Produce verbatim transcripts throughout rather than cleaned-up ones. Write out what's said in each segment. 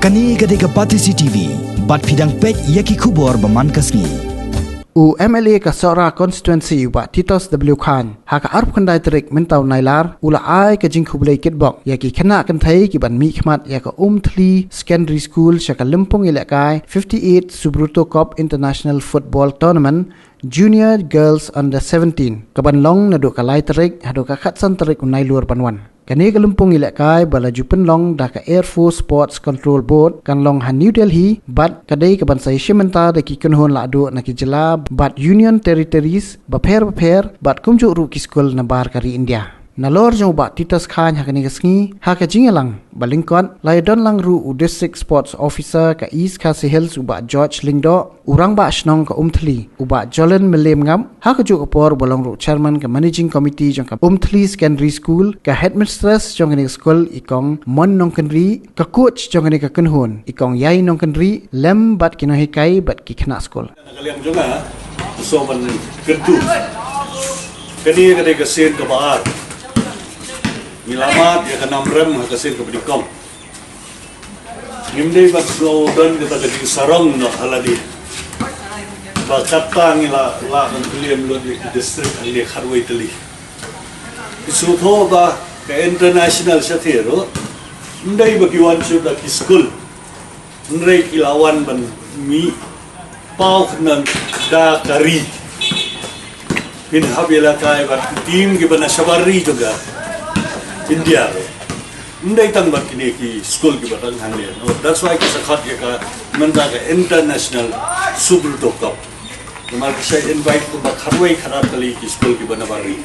Kane ka dei ka Batesi T V, bad phi dang peit ïa ki khubor ba man ka sngi. U M L A ka Sohra Constituency u Bah Titos W Chyne, ha ka arphew khyndai tarik mynta u Nailar, u la ai ka jingkhublei kitbok ïa ki khynnah kynthei ki ban mihkhmat ïa ka Umthli Secondary School sha ka lympung ïalehkai fifty-eight Subroto Cup International Football Tournament Junior Girls Under seventeen, ka ban long naduh ka lai tarik haduh ka khatsan tarik u Nailur ban wan. Kane ka lympung ïalehkai ba la ju pynlong da ka Air Force Sports Control Board kan long ha New Delhi, bad ka dei ka ban sa ïashim bynta da ki kynhun lahduh na ki jylla bad Union Territories bapher bapher, bad kumjuh ruh ki skul na bar ka ri India. Nalor jong u Bah Titos Chyne ha kane ka sngi, ha ka jingïalang ba lyngkot, la ïadon lang ruh u District Sports Officer ka East Khasi Hills u Bah George Lyngdoh, u Rangbah Shnong ka Umthli u Bah Jolin Mylliem Ngap, ha kajuh ka por ba long ruh Chairman ka Managing Committee jong ka Umthli Secondary School, ka Headmistress jong kane ka skul i Kong Mon Nongkynrih, ka coach jong kane ka kynhun i Kong Ïai Nongkynrih, lem bad ki nonghikai bad ki khynnah skul. Na ka liang jong nga, sngewbha ban kyntu. Kane ka dei ka sien kaba ar. Ngi la mad ïa ka namrem ha ka sien kaba nyngkong. Ngim dei ban sngew don kata ka jingsarong noh ha lade. Ba kata ngi la, la ban pynlem lut ïa ki district hangne khatwei tylli. Ki sngewthuh ba ka international shathie ruh, ym dei ba ki wan shuh da ki skul. Hynrei ki la wan ban mih paw khyndiat da ka ri. Phin hap ïalehkai bad ki team kiba na shabar ri jong ka India ruh. Ym dei tang bad kine ki skul kiba dang hangne. No, that's why ki sa khot ïa ka mynta ka International Subroto Cup. Namar ki sa invite kumba khatwei khatar tylli ki skul kiba na bar ri.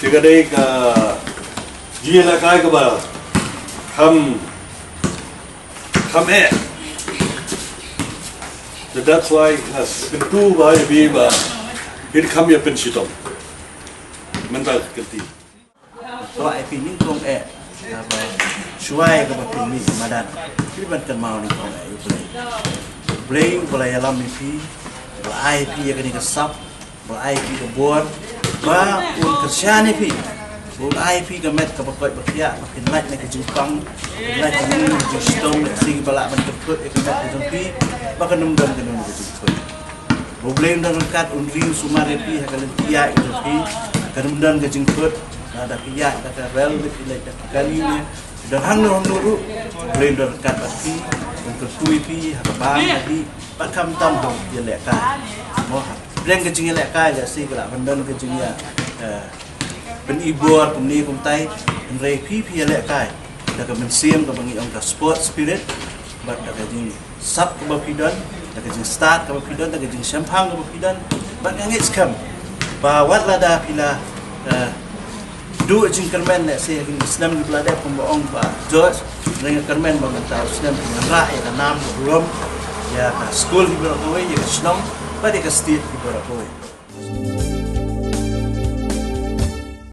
Te ka dei ka jingïalehkai kaba kham Kham eh. So that's why nga kyntu ba ïa phi ba phin kham ïa pynshitom. Mynta ka kynti. To ai phi nyngkong eh. Ba shuwa ïa kaba phin mih madan, phi ban kynmaw nyngkong eh ïa U Blei. U Blei uba la ïalam ïa phi, uba la ai ïa phi ïa kane ka sap, ba ai phi ka bor, ba un kyrshan ïa phi, ba un ai phi ka met kaba koit ba khiah, ba kin lait na ka jingpang, ba kin lait na ka jingshitom, lehse kiba lah ban kynthut ïa ka met ka jong phi, ba kan ym don kano kano ka jingthut. Ba U Blei un don ryngkat, un riewsumar ïa phi ha ka lynti ïaid ka jong phi, kan ym don ka jingthut, lada phi ïaid da ka rel, phi leit da ka kali ne, don hangno hangno ruh, U Blei un don ryngkat bad phi, un kyrkhu ïa phi ha ka bam ha ka dih, bad khamtam ha u ïalehkai. Mo, hapdeng ka jingïalehkai lehse ka lah ban don ka jingïa, eh, pynibor kumne kumtai, hynrei phi phi ïalehkai da ka mynsiem kaba ngi ong ka sport spirit, bad da ka jingsap kaba phi don, da ka jingstad kaba phi don, da ka jingshemphang kaba phi don, bad nga ngeit skhem ba wat lada phi la, eh, duh jingkyrmen lehse ha kine ki snem kiba la dep, kumba ong Bah George, hynrei nga kyrmen ba mynta u snem phin wanrah ïa ka nam ka burom ïa ka skul hi baroh kawei, ïa ka shnong bad ïa ka state hi baroh kawei.